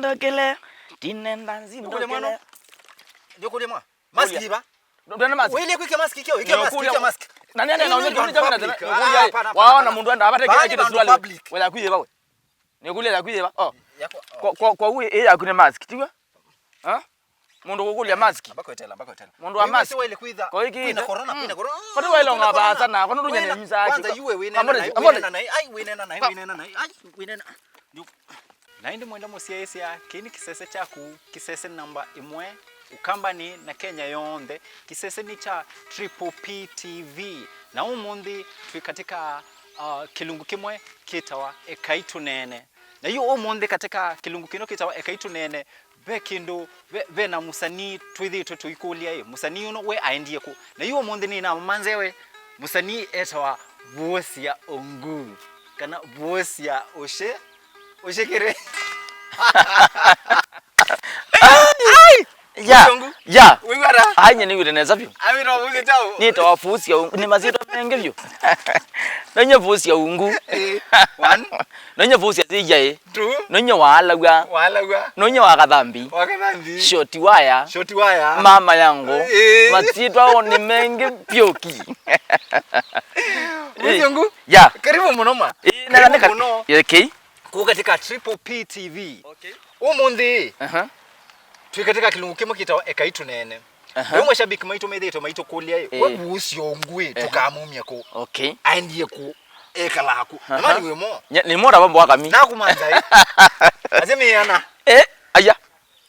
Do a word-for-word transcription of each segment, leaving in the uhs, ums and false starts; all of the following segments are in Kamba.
Ndokele, ndinenda nzi. Ndũkũlya mwana? Ndokele. Ndũkũlya mwa? Mask iva? Ndwenda mask? Wĩle kwĩkĩa mask kĩo, ĩkĩa mask, ĩkĩa mask. Na nene na unyo ndio jamii na. Waona mundu enda abate kila kitu suruali. Wala kuiva we. Nikulia ya kuiva. Oh. Kwa kwa kwa uye ya kune mask, tiwa? Ha? Mundu kukulia mask. Amba kwetela, amba kwetela. Mundu wa mask. Wĩle kwĩtha. Kwa hiki kwĩna corona, kwĩna corona. Kwa ndio wale ngaba sana, kwa ndio nyanya nyinza. Kwanza yuwe wĩnena na, wĩnena na, ai wĩnena na, wĩnena na, ai wĩnena. Na ĩndĩ mwenda mũsyaĩĩsya, kĩĩ nĩ kĩsese kyaku, kĩsese namba ĩmwe Ũkambanĩ na Kenya yonthe, kĩsese nĩ kya Triple P T V. Na ũmũnthĩ twĩ katika, uh, kĩlungu kĩmwe kĩtawa Ekai Tũneene. Na yu ũmũnthĩ katika kĩlungu kĩno kĩtawa Ekai Tũneene, ve kĩndũ, ve, ve na mũsanii twĩthĩĩtwe tũikũlya ĩ, mũsanii ũno we aendie kũ? Na yu ũmũnthĩ nĩnamũmanzewe mũsanii etawa Vuosia Ũngu, kana Vuosia Ũshĩ. Ũshikire. Ai! Ya. Mũsongu. Ya. Wĩw'ata? Ai, nye nĩw'ĩte nesa vyũ. Awĩra ũvuthĩ tau. Nĩtawa Vuosia Ũngu. Nĩ masyĩtwa mengĩ vyũ. Nonye Vuosia Ũngu. Eh, one. Nonye Vuosia Zĩiaĩ. Two. Nonye Waalaw'a. Waalaw'a. Nonye wa Kathambi. Wa Kathambi. Shoti Waya. Shoti Waya. Mama yangu. Eh. Masyĩtwa o nĩ mengĩ vyũki. Mũsongu. Ya. Karibu mũno ma. Eh, na karibu mũno. Okay. Kuu katika Triple P T V. Okay. Ũmũnthĩ, aha, twĩ katika kĩlungu kĩmwe kĩtawa Ekai Tũneene. Aha. Rĩu mashabiki maitũ methĩĩtwe maitũkũlya ĩ, eh, we Vuosia Ũngu ĩ, eh, tũkamumya kũ? Okay. Aendie kũ? Ekalaa kũ? Aha. Namani wĩ mo? Nye, nĩ mo ta vambo wa kami. Nakũmanza ĩ. Ase mĩana. Eh, aya.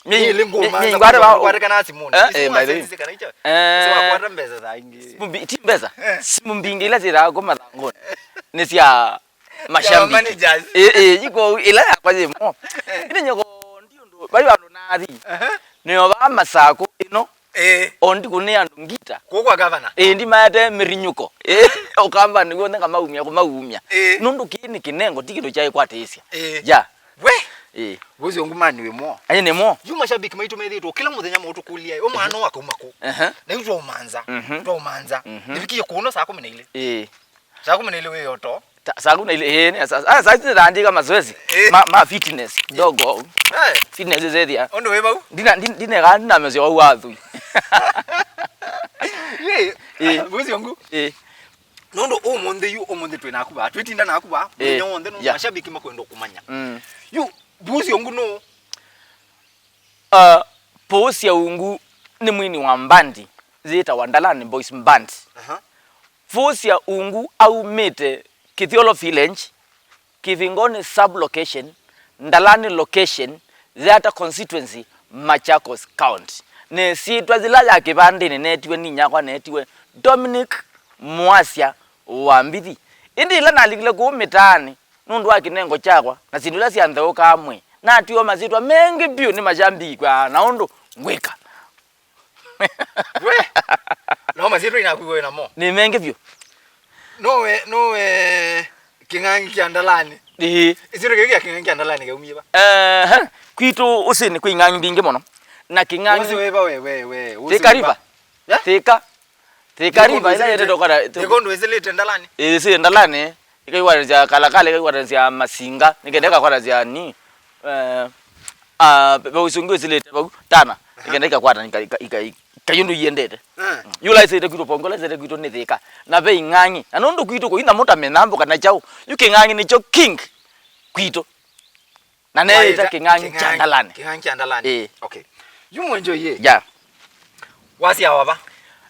Mĩ, mĩ, ngũmanza mĩ, ngwate va, ngwate kana simuni. Eh, eh, by the way. Sisi kana icho. Eh. Sisi wakwata mbesa za ingi. Simũ mbi-, ti mbesa. Eh. Simũ mbingĩ ila syĩthaa kũ mathangũnĩ. Nĩ sya mashabiki. Managers. Eh, eh, yiko ila yakwa yĩ mo. Ĩndĩ nyoko ndi ũndũ, vai andũ nathi. Aha. Nĩo va Masakũ ĩno. Eh. O ndiku nĩ andũ ngita. Kũu kwa gavana. Eh, ndimaete mĩrinyũko. Eh, Ũkambanĩ w'onthe ngamaumya, kũmaumya. Eh. Nũndũ kĩĩ nĩ kĩnengo, ti kĩndũ kyaĩkwatĩĩsya. Eh. Ya. We? Eh. Vuosia Ũngu mani wĩ mo? Aye nĩ mo. Yu mashabiki maitũ methĩĩtwe kĩla mũthenya maũtũkũlya, "Ũ mwana ũũ akauma kũ?" Aha. Na yu twaũmanza. Mhm. Twaũmanza. Mhm. Nĩvikie kũno saa kũmi na ilĩ. Eh. Saa kũmi na ilĩ wĩ oto. Ta, saa kũmi na ilĩ, ĩĩ, nĩ saa, ah, saa ici nĩtandĩka mazoezi. Ĩĩ. Ma, ma fitness, kidogo. Eh. Fitness ĩsethia. Ũndũ wĩ vau? Ndina, ndin-, ndineka, ndinamesya wau wa athui. Ĩĩ. Ĩĩ. Vuosia Ũngu. Ĩĩ. Nũndũ ũmũnthĩ yu, ũmũnthĩ twĩ naku vaa. Twĩtinda naku vaa. Ĩĩ. Mũthenya w'onthe nũndũ, yeah, mashabiki makwenda kũmanya. Mm. Yu, Vuosia Ũngu nũ? Uh, Vuosia Ũngu nĩ mwini wa mbandi yĩtawa Ndalani Boys Band. Aha. Vuosia Ũngu aumĩte Kithiolo Village, Kĩvingoni Sub Location, Ndalani Location, Yatta Constituency, Machakos County. Na ĩsyĩtwa yĩla ya kĩvandĩnĩ neetiwe nĩ inyakwa neetiwe Dominic Mwasya wa Mbithi. Ĩndĩ ĩla nalikile kũu mĩtaanĩ, nũndũ wa kĩnengo kyakwa na syĩndũ ila syantheũkaa mwĩĩ, natiwe masyĩtwa mengĩ vyũ nĩ mashabiki kwaa na ũndũ ngwĩka. We! No masyĩtwa inakuiwe namo? Nĩ mengĩ vyũ. Nowe, nowe kĩng'ang'i kya Ndalani. Ĩĩ. Ĩsyĩtwa kĩu kya kĩng'ang'i kya Ndalani kyaumie va? Ehe. Kwitũ ũsĩnĩ kwĩ ing'ang'i mbingĩ mũno. Na kĩng'ang'i. Ũsĩ wĩva we, we, we, ũsĩ Thĩka wĩva? River. Yeah? Thĩka. Thĩka River ĩla yendete ũkara. Thĩka ũndũ ĩsĩlĩte Ndalani? Ĩĩ, ĩsĩ Ndalani. Ĩkaikwatanĩsya Kalakala, ĩkaikwatanĩsya Masinga, nĩkenda ĩkakwatanĩsya ni, eh, ah, ve ũsũngĩ ũsĩlĩte vau, Tana, nĩkenda ikakwatana, ika-, ika-, ika-, ikayũndũ iendete. Eh. Yu ũla ĩsĩte kwitũ Pongo, ũla ĩsĩte kwitũ nĩ Thĩka. Na ve ing'ang'i. Na nũndũ kwitũ kũina mũta mĩnambo kana kyaũ, yu kĩng'ang'i nĩkyo king kwitũ. Na neĩta kĩng'ang'i kya Ndalani. Kĩng'ang'i kya Ndalani. Ĩĩ. Okay. Yu mwenjo iye. Ya. Wasyawa va?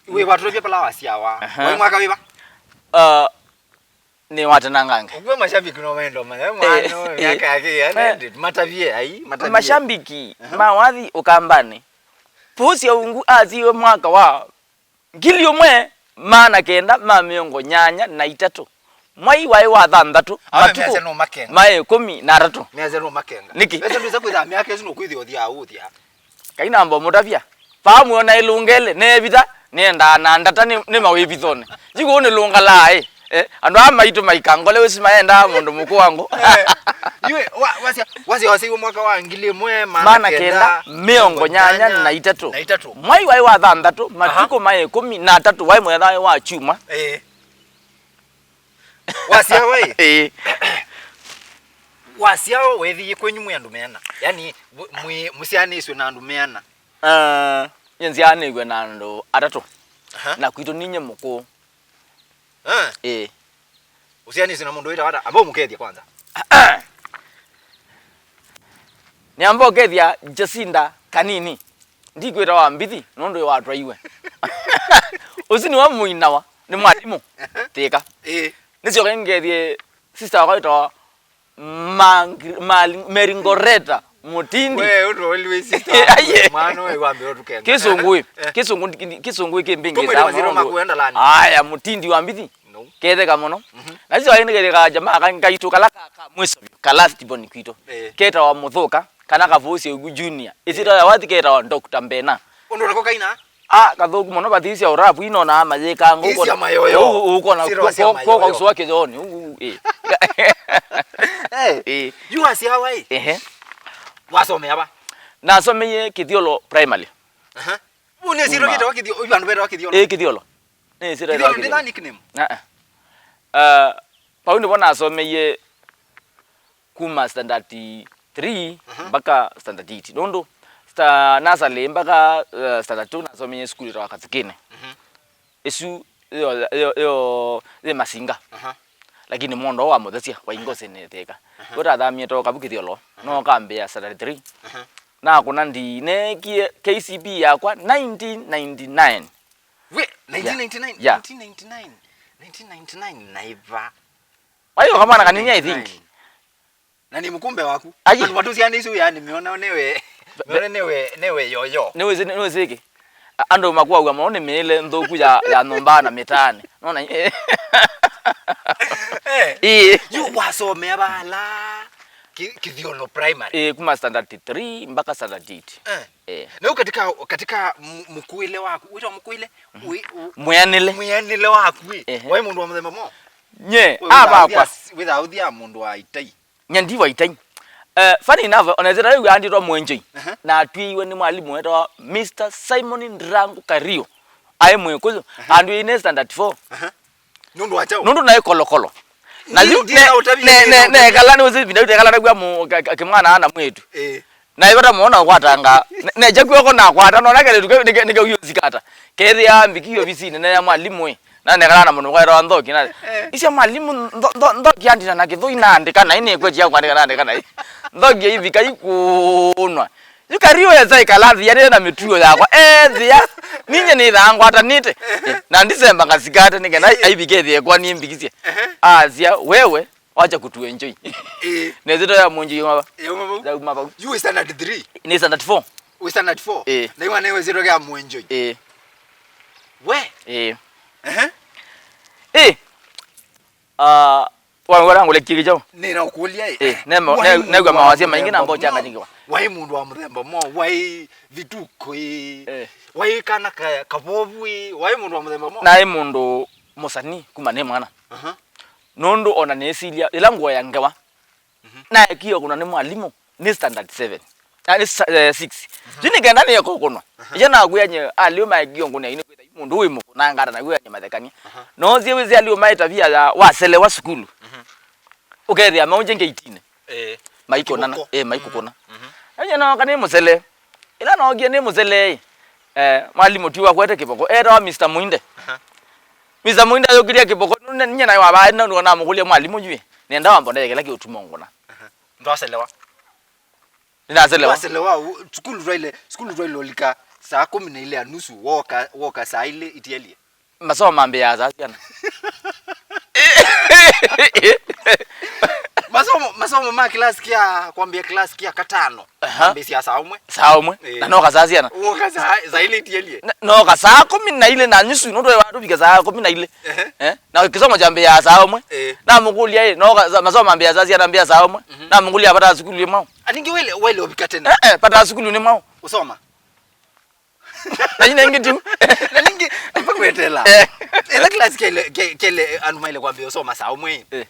Wĩ watũlũvya pala wasyawa. Aha. Wĩ mwaka wĩva? Uh, nĩ watenangange. Ũkw'o mashabiki no mendo manya. Eh, mwana, eh, miaka yake ya, eh, matavie, ai, matavie. Mashabiki, aha, ma wathi Ũkambanĩ. Vuosia Ũngu athiwe mwaka wa ngili ũmwe maana kenda ma mĩongo nyanya na itatũ. Mwai waĩ wa thanthatũ, matukũ maĩ ĩkũmi na atatũ. Measya nũmakenga. Nĩkĩ? Ese ndwĩsa kwĩthaa myaka ĩsu nũkwĩthĩa ũthyaa ũthyaa. Kai namba ũmũtavya. Vaa mũona ĩlũnga ĩlĩ, neevitha, nĩendaa na ndata nĩ, nĩ mawĩvithonĩ. Yĩkũũ nĩlũngalaa ĩ. Eh, andũ aa maitũ maikangole wĩsĩ maendaa mũndũ mũkũangũ. Eh, iwe, wa-, wasya, wasya, wasya iwe mwaka wa ngili ĩmwe maana kenda mĩongo nyanya na itatũ. Na itatũ. Mwai waĩ wa thanthatũ, aha, matukũ maĩ ĩkũmi na atatũ, waĩ mũthenya wa kyumwa. Eh. Wasyawa ĩ? Ĩĩ. Wasyawa weethĩie kwenyu mwĩ andũ meana? Yani, mwĩ, mũsyaanĩsw'e na andũ meana? Ah, nyie nzyaanĩw'e na andũ atatũ. Aha. Na kwitũ ninyie mũkũũ. Eh. Ĩĩ. Ũsyaanĩsye na mũndũ wĩtawa ata? Amba ũmũkethye kwanza. Nĩamba ũkethya Jacinda Kanini. Ndikwĩtawa Mbithi nũndũ watwaiwe. Ũsu nĩwe mũinawa nĩ mwalimũ. Thĩka. Ĩĩ. Nĩsyoka ngethye sister wakwa wĩtawa Mang- Mal- Mary Ngoreta Mutindi. We ũndũ ũlwĩ sister. Aye. Mwana ũyũ wambe ũtukenga. Kĩsũngũ ĩ. Kĩsũngũ ndi- kĩsũngũ ĩ kĩmbingĩ. Tũmwĩre sana maziro makuenda lani. Aya, Mutindi wa Mbithi. No. Ketheka mũno. Mhm. Na sisi waini ketheka jamaa ka- kaitũ kala ka- ka mwiso biũ, ka last born kwitũ. Eh. Ketawa Muthuka kana Kavusi ũgu Junior. Ĩsita ya wathi ketawa Doctor Mbena. Ũndũ nako kaina? Ah, kathũku mũno, vathi sya ũravu inona mayĩka ngũ. Ĩĩ, sya mayoyo. Ũkona sirwa sya mayoyo. Kwa kwa kwa kĩyoni. Ũu, ĩĩ. Eh. Ĩĩ. Yu wasyawa ĩ? Ehe. Wasomea va? Nasomeie Kithiolo Primary. Aha. Ũnĩsirwe kĩtawa Kithiolo, ũyu andũ betawa Kithiolo. Ĩĩ, Kithiolo. Nĩsirwe Kithiolo nĩ nickname. Ah, ah. Ah, vau nĩvo nasomeie kuma standard three, aha, mpaka standard eight. Nũndũ sta- nursery mpaka, eh, standard two nasomeie sukulu ĩtawa Kathukĩnĩ. Mhm. Ĩsu yo, yo, yo, yĩ Masinga. Aha. Lakini mũndũ wa mũthesya wa Ingosi nĩ Thĩka. Aha. Ũtathamie toka vu Kithiolo, aha, no kambĩa standard three. Aha. Nakũna ndi neekie K C P yakwa nineteen ninety-nine. We, nineteen ninety-nine? Yeah. Nineteen ninety-nine. Nineteen ninety-nine naiva. Wayo kamwana kanini, I think. Na nĩ mũkumbe waku. Ayi. Andũ matũsianĩsye yani, mĩona newe, mĩona newe, newe yoyo. Nĩwĩsĩ, nĩwĩsĩ kĩ? A- Andũ makuawa mũno nĩ mĩĩle nthũku ya, ya nyũmba na mĩtaanĩ. Nona? Eh. Ĩĩ. Yu wasomea vala Ki- Kithiolo Primary. Ĩĩ, kuma standard three mpaka standard eight. Eh. Eh. Na yu katika, katika mu- mũkuĩle waku, wĩtawa mũkuĩle? Wi- u- Mwĩanĩle. Mwĩanĩle waku ĩ. Ehe. Waĩ mũndũ wa mũthemba mo? Nye, we avakwa. Wĩthaũthya mũndũ wa itai. Nye ndi wa itai. Eh, funny enough, ona ĩsĩta rĩu andĩtwa Mwenjoi, aha, na atwĩiwe nĩ mwalimũ wetawa Mister Simon Ndrangu Kario. Aĩ Mwĩkũyũ, aha, andwĩie nĩ standard four. Aha. Nũndũ wa kyaũ? Nũndũ naĩ kolokolo. Na yu ne- ne- ne- nekala nĩwĩsĩ vinda yu tekala naw'a mũ- ka- ka- kĩmwana ana mwĩtu. Eh. Naĩ vata mũno nakwatanga. Ne- neja kw'oko nakwata, nona kelĩtu kau nĩke- nĩkeuyo sikata. Kethĩa mbiki ovisinĩ ne ya mwalimũ ĩ. Na nekala na mũndũ kwaĩtawa Nthoki na, eh, isya mwalimũ Ntho- Ntho- Nthoki andina na Kĩthũi naandĩka naĩ nĩkwetya kwandĩka naandĩka naĩ. Nthoki aivika ikũnwa. Yu Kario esa ĩkala thianĩte na mĩtuo yakwa. Ethĩa, ninye nĩthaa ngwatanĩte. Na ndisemba ngasikate nĩkenda aivike ethĩe kwa niĩ mbikisye. Asya, wewe, wacha kutuenjoy. Ĩĩ. Na ĩsĩtwa ya Mwenjoi mava. Yauma vau. Yauma vau. Yu wĩ standard three? Nĩ standard four. Wĩ standard four? Ĩĩ. Na iwa nĩ wĩ ĩsĩtwa ya Mwenjoi. Ĩĩ. We? Ĩĩ. Ehe. Ĩĩ. Ah, wa- wala ngule kiki chao. Nina ukulia ĩ. Eh, nema- ne- negwa mawasya maingi na mbocha nganyingiwa. Waĩ mũndũ wa mũthemba mo, waĩ vituko ĩ. Eh. Waĩ kana ka- kavovu ĩ, waĩ mũndũ wa mũthemba mo. Naĩ mũndũ mũsanii kuma nĩ mwana. Aha. Nũndũ ona nĩsilya ĩla nguo ya ngewa. Mhm. Naekie kũna nĩ mwalimũ. Nĩ standard seven. Ah, nĩ sa- eh, six. Yu nĩkenda nĩeko kũnwa. Aha. Ĩkya nakwĩa nye alio maekio ngũnia inĩ kwĩtha yu mũndũ wĩ mũkũna ngata na wĩanye mathekania. Aha. No sie wĩsĩ alio maĩ tavia ya waselewa sukulu. Mhm. Ũkethĩa maũnje ngeitine. Eh, maikũnana. Kĩboko. Eh, maikũkũna. Mhm. Enye noka nĩ mũsele. Ĩla nookie nĩ mũsele ĩ. Eh, mwalimũ tu wakwete kĩboko. Etawa Mister Muinde. Aha. Mister Muinde ayũkĩlya kĩboko. Nune- ninye naĩ wa baĩ na ndio namũkũlya mwalimũ yu ĩ. Nenda wamboneye kĩla kĩũtuma ngũna. Aha. Ndwaselewa. Nĩnaselewa. Waselewa, u- sukulu twaile, sukulu twaile ũlika saa kũmi na ilĩ na nusu, woka, woka saa ilĩ itielie. Masomo mambĩaa saa siana? Masomo, masomo ma class kya, kwambia class kya katano. Aha. Mambĩsya saa ũmwe. Saa ũmwe. Eh. Na noka saa siana? Woka saa, saa ilĩ itielie. Na- Noka saa kũmi na ilĩ na nusu, nũndũ watũvika saa kũmi na ilĩ. Ehe. Eh? Na kĩsomo kyambĩaa saa ũmwe. Eh. Namũkũlya ĩ, noka sa- masomo mambĩaa saa siana? Ambĩa saa ũmwe. Mhm. Namũkũlya vata sukulu ĩmwe. Aningi wele, wele ũvika tene. Eh, eh, vata sukulu nĩ mwaũ? Ũsoma. Na ina ingi tu. Na ningi, mpakwetela. Eh. Ila class kele, ke- kele, eh, andũ maile kwambia ũsoma saa ũmwe. Eh.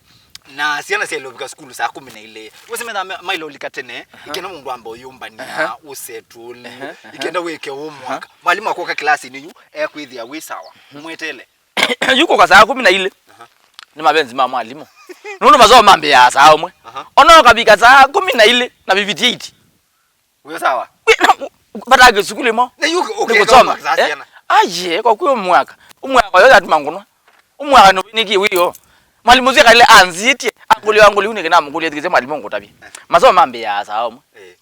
Na siana syaile ũvika sukulu saa kũmi na ilĩ. Wĩsĩ metha ma- maile ũlika tene, aha, ikenda mũndũ amba ũyũmbania, aha, ũsetũli, aha, aha, ikenda wĩke homework. Aha. Mwalimũ akoka class-inĩ yu, ekwĩthĩa wĩ sawa. Mhm. Mwetele. Yu kũka saa kũmi na ilĩ. Aha. Nĩ mapenzi ma mwalimũ. Nũndũ masomo mambĩĩaa saa ũmwe. Aha. Ona ũkavika saa kũmi na ilĩ na fifty-eight. Wĩ sawa? Wĩ, na, u-, u-, vata kĩsukulu ĩmo. Na yu ũke-, nĩ ũke-, kũsoma. Ũke-, eh? Ciana. Aye, kwa kwĩ ũmwaka. Ũmwaka yo yatuma ngũnwa. Ũmwaka nĩ nĩkĩ wĩyo? Mwalimũ ũsu ekalile anzĩtye, angũlya, angũlya, nĩkĩ namũkũlya, thikĩsya mwalimũ ngũtavye. Eh. Masomo mambĩĩaa saa ũmwe. Eh.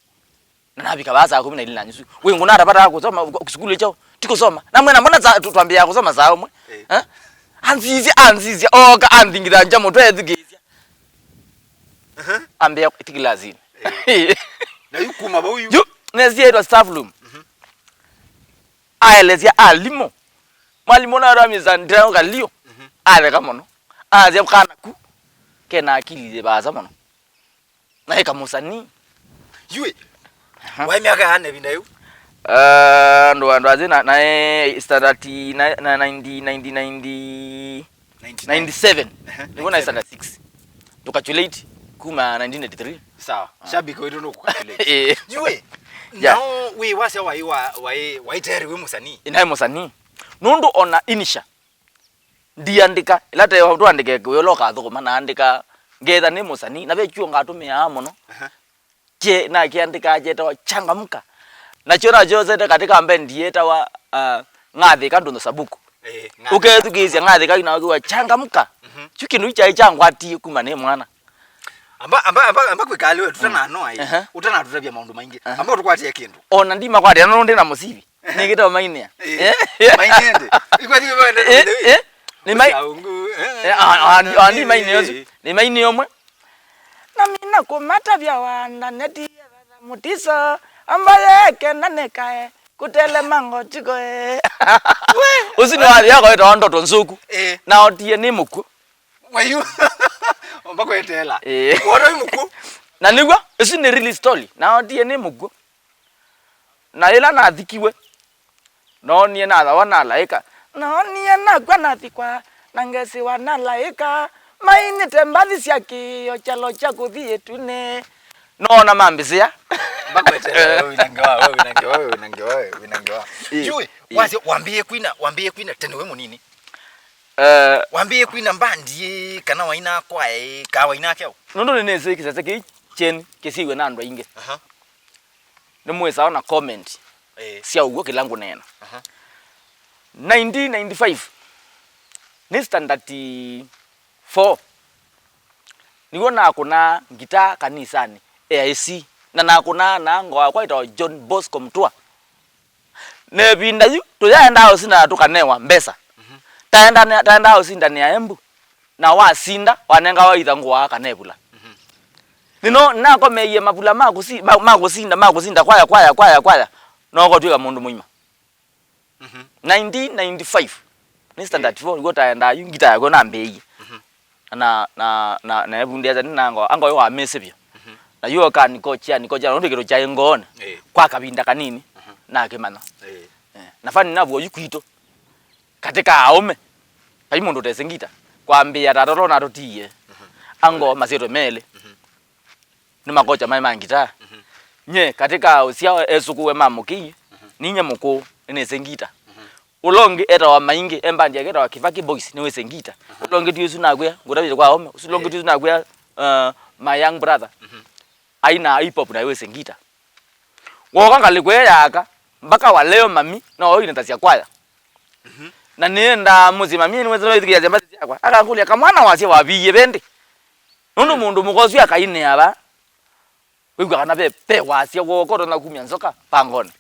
Na navika vaa saa kũmi na ilĩ na nusu. Wĩ ngũnata vata kũsoma, kũ-, sukulu ĩkyaũ? Ti kũsoma. Na mwena mbona saa, tũ-, twambĩĩaa kũsoma saa ũmwe? Eh. Eh? Anzĩsya, anzĩsya, oka, anthingitha nja mũtwe, ethukĩĩsya. Aha. Ambĩa ti kilasini. Eh. Na yu kuma vau yu? Yu, nesie ĩtwa staff room. Mhm. Aelesya alimũ. Mwalimũ ũna wĩtawa Mister Ndeo Kalio. Mhm. Atheka mũno. Asya kana ku kena akili yĩ vaasa mũno. Na eka mũsanii. Yui. Aha. Waĩ myaka yaana ĩvinda yĩu? Eh, andũ, andũ athĩ na, na, eh, standard na, na ninety, ninety, ninety, ninety-nine. Ninety-seven. Ehe, nĩvo na ninety-seven. Standard six. Tũcalculate kuma nineteen eighty-three. Sawa. Ah. Shabiki wetu no kucalculate. Eh. Yui. Yeah. Nao wĩ wasya waĩ wa, waĩ, waĩ tayari wĩ mũsanii? Ĩ naĩ mũsanii. Nũndũ ona inisha. Ndiandĩka, ĩla te twandĩke wĩa ũla ũkathũkũma, naandĩka, ngetha nĩ mũsanii, na ve kyuo ngatũmĩaa mũno. Aha. Kye, nakĩandĩkaa kyetawa Changamka. Nakyo nakyosete katika mbendi yetawa, ah, Ng'athĩka Ndũnyũ Sabuku. Eh, Ng'athĩka. Ũkethukĩĩsya Ng'athĩka ina ũkiwa Changamka. Mhm. Kyu kĩndũ kyaĩ kyangwatie kuma nĩ mwana. Amba, amba, amba, amba kwĩkalĩwe, tũtananoa ĩ. Aha. Ũtanatũtavya maũndũ maingĩ. Aha. Amba ũtũkwatie kĩndũ. Ona ndimakwatĩa, nũndũ ndĩ na mũsivi. Nĩkĩtao mainĩa. Eh, eh, mainĩa ndĩ. Ikwati kwa ndio. Eh, eh. Nĩ mai-, eh, a, a, a, ndi mainĩa ũsu. Nĩ mainĩa ũmwe. Na mina kũmatavya wana neti mũtiso, ambaye kenda nekae, kutele mango chiko, eh. Ũsu nĩ wathi yako ĩtawa ndoto nzũku. Eh. Na otie nĩ mũkw'ũ. Wayu. Omba kweteela. Eh. Wona wĩ mũkw'ũ. Na nĩw'o, ĩsu nĩ real story. Na otie nĩ mũkw'ũ. Na ĩla nathikiwe, noonie nathawa na alaĩka. Noonie nakw'a nathikwa, na ngesĩwa na alaĩka, mainĩte mbathi sya kĩĩo kyalo kya kũthi ĩtunĩ. Noona mambĩsĩa. Mbakwetele, wewe wĩna ngewa, wewe wĩna ngewa, wewe wĩna ngewa, wewe wĩna ngewa. Ĩĩ, Jui, ĩĩ. Wasya, wambĩĩe kwina, wambĩĩe kwina tene wĩ mũnini? Eh. Wambĩĩe kwina mbandi, kana waina kwaya, kana waina kyaũ? Nũndũ nĩnĩsĩ kĩsese kĩĩ kyeni kĩsiw'e na andũ aingĩ. Aha. Nĩmwĩsawa na comment, eh, sya ũw'o kĩla ngũneena. Aha. Nineteen ninety-five, nĩ standard four, nĩw'o nakũnaa ngitaa kanisanĩ A I C, na nakũnaa na ngo wakwa wĩtawa John Bosco Mutua. Na ĩvinda yu, tũyaendaa ũsinda na tũkanewa mbesa. Mhm. Taenda-, taendaa ũsindanĩa Embu, na wasinda, wanengawa itha ngũa kana ĩvula. Mhm. Nĩno nakomeie mavula ma kũsi-, ma, ma kũsinda, ma kũsinda kwaya, kwaya, kwaya, kwaya, na ũkatw'ĩka mũndũ mũima. Mhm. Nineteen ninety-five, nĩ standard four, nĩw'o taendaa yu ngita yakwa nambĩĩie. Mhm. Na, na, na, na evundĩasya nĩ nango, ango yo wamĩsĩ vyũ. Mhm. Na yu oka nikochia, nikochia, nũndũ kĩndũ kyaĩ ngoonĩ, eh, kwa kavinda kanini, mhm, nakĩmanya. Eh. Eh, na fani navuo yu kwitũ. Katika aũme, vai mũndũ ũtesĩ ngita. Kwambĩĩa tata ũla ũnatũtiie. Mhm. Ango masyĩtwe melĩ. Mhm. Nĩ makocha maĩ ma ngitaa. Mhm. Nye, katika ũsyao esũkũwe ma mũkĩi, mhm, ninye mũkũũ, nĩnĩsĩ ngita. Mhm. Ũla ũngĩ etawa Maingĩ, e mbandi yake etawa Kĩvakĩ Boys, nĩwĩsĩ ngita. Mhm. Ũla ũngĩ ti ũsu nakwĩa, ngũtavĩte kwa aũme, ũsu ũla ũngĩ, eh, ti ũsu nakwĩa, uh, my young brother. Mhm. Aina hip hop na wĩsĩ ngita. Woka ngalĩko ĩyo yaaka, mpaka wa leo mami, no oinĩtasya kwaya. Mhm. Na nĩendaa mũsyĩ mami, nĩwĩsĩ no ĩthukĩĩasya mbathi syakwa. Akangũlya, "Kamwana wasya waviie vendi?" Nũndũ mũndũ mũka ũsu akainĩa va, wĩw'a kana ve, ve wasya wooka ũtonya kumya nzoka mpangonĩ.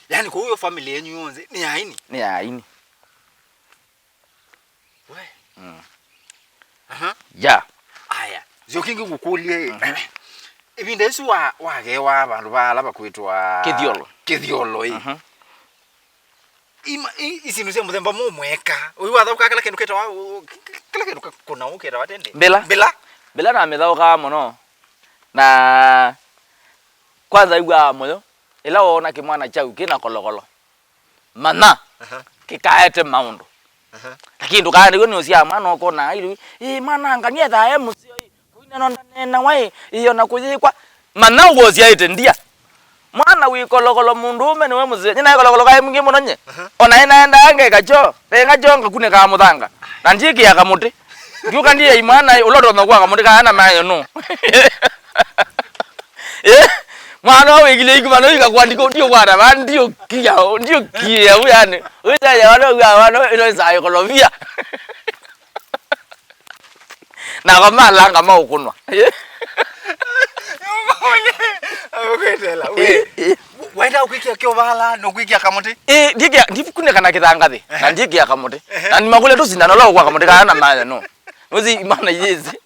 Yaani, kwa hiyo family yenyu yonthe nĩ aini? Nĩ aini. We. Mm. Aha. Ya. Aya. Sio kĩngĩ ngũkũlye. Mhm. Ĩvinda ĩsu wa, wagewa vandũ va ala vakwĩtwa Kĩthiolo. Kĩthiolo, ĩ. Mhm. Ima, i, isindu sya mũthemba mũmweka. Ũyu wathaũka kĩla kĩndũ kĩtawa, u, kĩ-, kĩ-, kĩla kĩndũ ka-, kũna ũkĩtawa tende? Mbĩla. Mbĩla. Mbĩla namĩthaũkaa mũno. Na kwanza ĩw'aa mũyo, ĩla woona kĩmwana kyaku kĩna kolokolo, manya, aha, kĩkaete maũndũ. Aha. Lakini ndũkae nĩw'o nĩũsyaa mwana ũkona, "Ĩĩ, mwana anga nĩethaa e mũseo, ĩ, kũinena ndaneenawa, ĩ, ĩ, ona kũyĩkwa." Manya ũkosyaĩte ndia. Mwana wĩ kolokolo mũndũũme nĩwe mũseo. Nyie naĩ kolokolo kaĩ mwingĩ mũno nye. Aha. Ona ĩ naendaa ngeka kyoo, nenga kyoo ngakunĩkaa mũthanga. Na ndyĩkĩaa kamũtĩ. Ndiũka ndiye imwana, ũla ũtonya kwa kamũtĩ kana mayo no. Eh? Mwana ũyũ wĩkile ikuma no ikakwandika, ndiũkwata, va, ndiũkia, ndiũkia, u yani. Ũyũ ya wana, u wana, ino saa ĩkolovia. Na kwa malanga maũkũnwa. Eh? Ũkwetela, we. Eh, eh. Wenda ũkwĩkia kĩovala, no kwĩkia kamũtĩ? Eh, ndikia, ndikuneka na kĩthangathĩ. Na ndikia kamũtĩ. Na nimakũle tu sindano la kwa kamũtĩ kana mayo no. Nuzi imana yezi.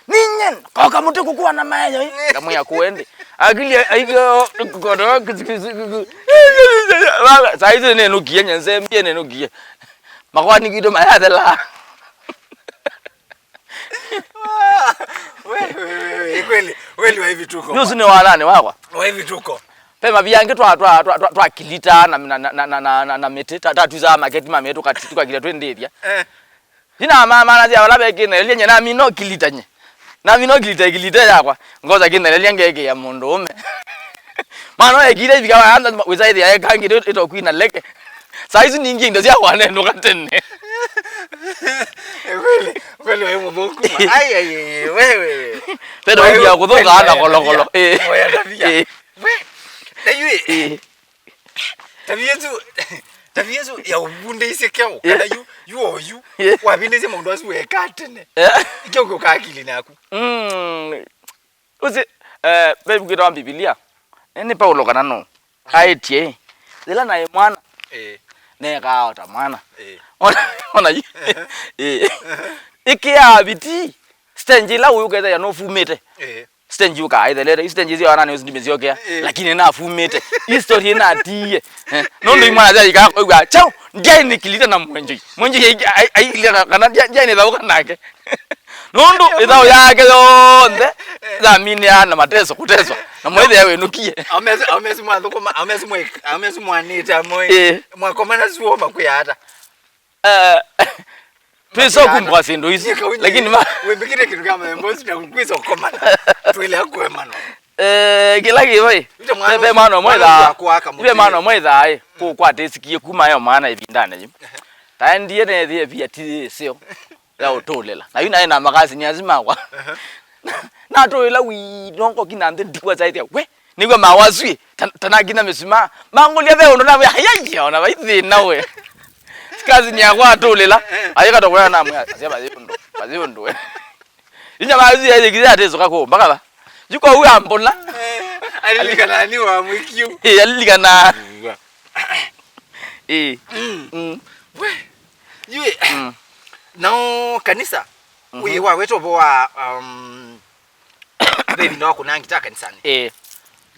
Ninyen, koka mũtĩ kũkua na mayo, eh? Kamwe ya kuende. Akili aigyo kodo. Saa hizi neno kie nyenze mbie neno kie. Makwani kido mayathela. We, we, we, we, kweli, kweli wa hivi tuko. Nusu ni walani wakwa. Wa hivi tuko. Pema biangi twa, twa, twa, twa, twa kilita na, na, na mĩtĩ, ta, ta tuza maketi ma mĩtĩ, tukati, tukakile twendethia. Eh. Ina mama na cia wala bekine, elia nye na mino kilita nye. Na mino kilita, kilita yakwa. Ngoza kine elia ngeke ya mũndũ ũme. Mano ekire ifika wa anza wisaidi ya ekangi ito kwina leke. Saizi ningi ndo cia wane ndo katene. Kweli, kweli wewe mboku. Ai, ai, ai, wewe. Pero wewe, ya kutoka ana kweli, kolokolo. Eh. Wewe tabia. Eh. We, na yue. Eh. Tabia ĩsu, tabia ĩsu ya ũvundĩisye kyaũ, kana yu, yu o yu, wavindĩisye maũndũ asu wekaa tene. Eh. Kyaũ kĩũkaa akilinĩ yaku? Mm. Ũsi, eh, ve ĩvuku yĩtawa Mbivilia. Nĩ, nĩ Paulo kana no? Aĩtye, yĩla naĩ mwana, eh, neekaa o ta mwana. Eh. Ona, ona yu. Eh. Ĩkĩaa vitii, stage ĩla ũyũkethĩa nũfumĩte. Eh. Stage ũkaa ĩthelete, stage icio anani ũsu ndimĩsyokea, eh, lakini nafumĩte. History ĩnatiie. Eh, nũndũ imwana sya ikakoigwa, chao, ndiaĩ nĩkilite na mwenjoi. Mwenjoi aikilite kana ndiaĩ nĩthaũka nake. Nũndũ ĩthaũ yake yonthe yaminĩa na mateso, kũteswa. Na mwaithe wĩnũkie. Amesu mwathũkũma, amesu mwanĩte amwe. Eh. Mwakomana suo makwĩa ata? Eh, twĩsa kumbuka syĩndũ isu. Lakini ma wĩmbĩkĩte kĩndũ kya maembo isu na kwĩsa kũkomana. Twĩlea kũemana. Eh, kĩla kĩvai. Ve mwana ũmwe thaa. Ve mwana ũmwe thaa, ĩ, kũkwatĩsikie kuma yo mwana ĩvindanĩ yu. Taendie nethie via ti seo ya ũtũlĩla. Na yu naĩ na makasi nĩ azimakwa. Natũĩla wi nongo kina nthĩ ndikwa saithia. We, nĩw'a mawasu ĩ, ta, tanakinya mĩsumaa. Mangũlya ve ũndũ navĩa, ayai, ona vai thĩna we. Kazi ni yakwa atũlĩla. Ayĩka tokwona namwe, asya vathi ũndũ, vathi ũndũ we. Inya mawasu ĩ, yĩkĩte atĩsũka kũ, mpaka va. Yuko huyu ambona. Alilikana ni wa mwikiu. Eh, alilikana. Eh. Mm. Mm. We, yue. Mm. Nao kanisa, mhm, wĩ wa weto wa, um, Baby, no kũnangita kanisani. Eh.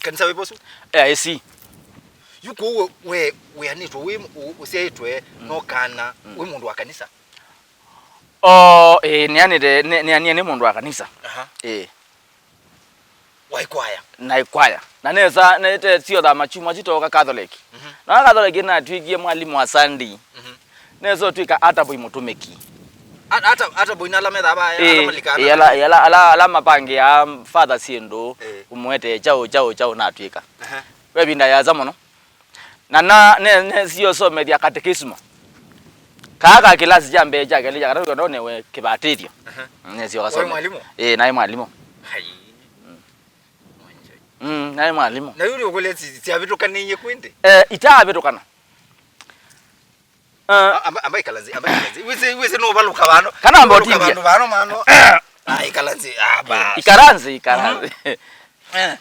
Kanisa wĩ vosu? Eh, ĩsi. Yu kũu we, we wĩanĩtwe wĩ, ũ-, ũsyaĩtwe, mm, no kana, mm, wĩ mũndũ wa kanisa? Oh, eh, nĩanĩte, nĩ, nĩanie nĩ mũndũ wa kanisa. Aha. Eh. Wa ĩkwaya? Na ĩkwaya. Na nesa, nete sio tha machuma chitoka Catholic. Mhm. Na Catholic natwĩkie mwalimu wa Sunday. Mhm. Nesa ũtwĩka Attaboy mũtũmĩki. A-, ata, Attaboy na ala methaa va, ala, eh, malika, eh, ala, ala, ala, ala mapangĩaa father syĩndũ, eh, ũmwete chao, chao, chao natwĩka. Aha. Ve vinda yasa mũno. Na, na, ne, ne, sio somethia catechism. Kaa ka kĩlasi kya mbee, kya kelĩ, kya katatũ, kya katatũ, newe kĩvatĩthyo. Aha. Ne sio kasome. Waĩ mwalimu? Eh, naĩ mwalimu. Hai. Mm. Mwenje. Mm, naĩ mwalimu. Na yule ũkũlya si, siavĩtũkanĩie kwĩndĩ? Eh, itaavĩtũkana. Ah. A-, amba, amba ikala nzĩ, amba ikala nzĩ. Wĩsĩ, wĩsĩ nũvaluka vano. Kana amba ũvaluka ũtindie vano, vano, mano. Ah, ikala nzĩ. Ah, bas. Ikala nzĩ, ikala nzĩ. Mhm. Eh.